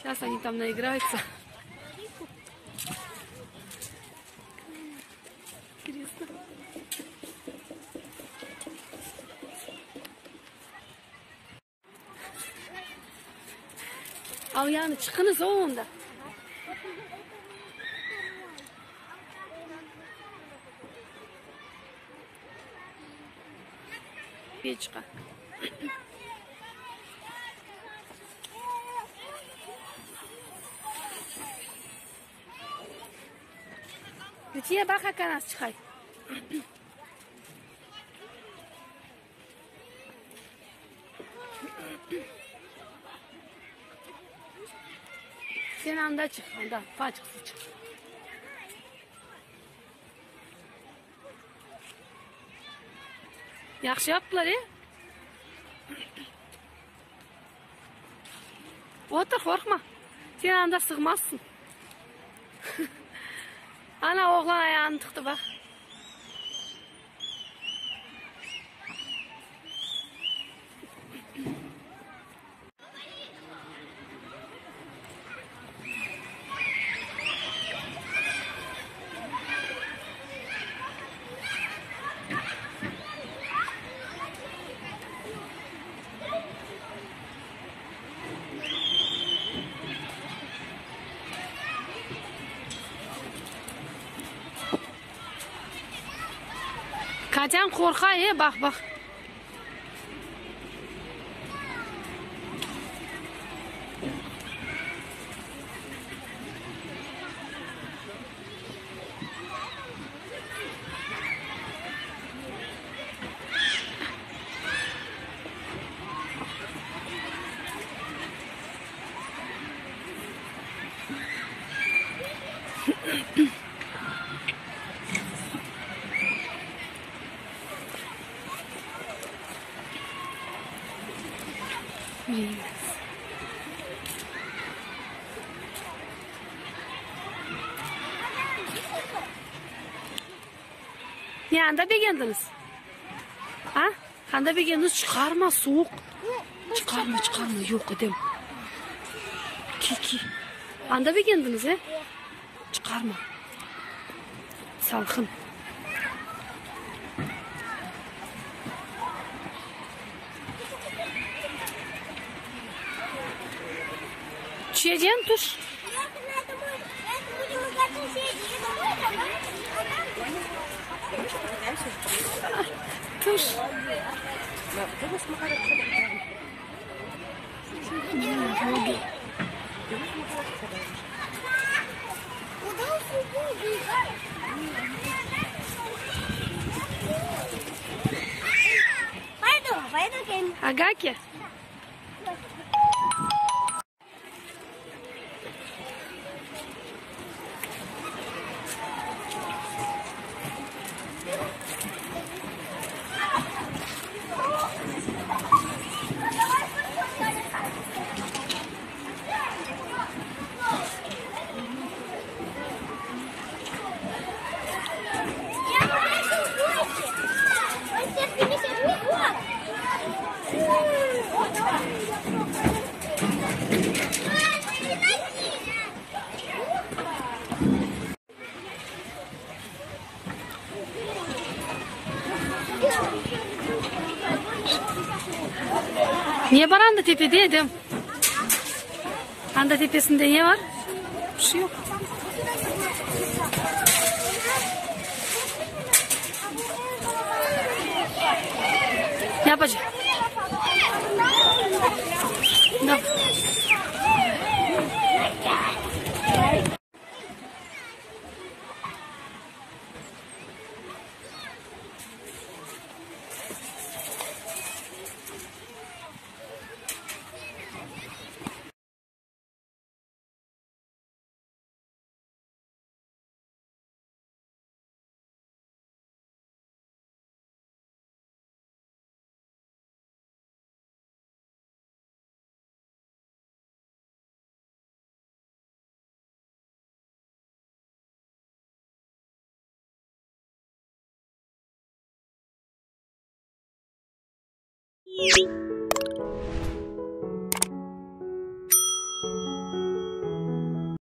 Сейчас они там наиграются. Интересно. Al yani çıqıñız o onda. Peçka. Lütfiye baq aka nasıl çıqay. Sen anda çıq, anda, paçıqsız çıq. Yahşı yaptılar, e? Otur, qorqma. Sen anda sığmazsıñ. Ana, oğlan ayağını tıqtı, baq. Katân qorqa, e, baq, baq. Ne anda begendiñiz? A? Anda begendiñiz? Çıqarma, suvuq. Çıqarma, çıqarma, yoq, Edem. Ki, ki. Anda begendiñiz, e? Çıqarma. Salqın. Tüşeceñ, tüş. Tüş. Agaki. Ne bar anda tepede, Edem? Anda tepesinde ne bar? Bir şey yoq. Ne yapacaq? Ne?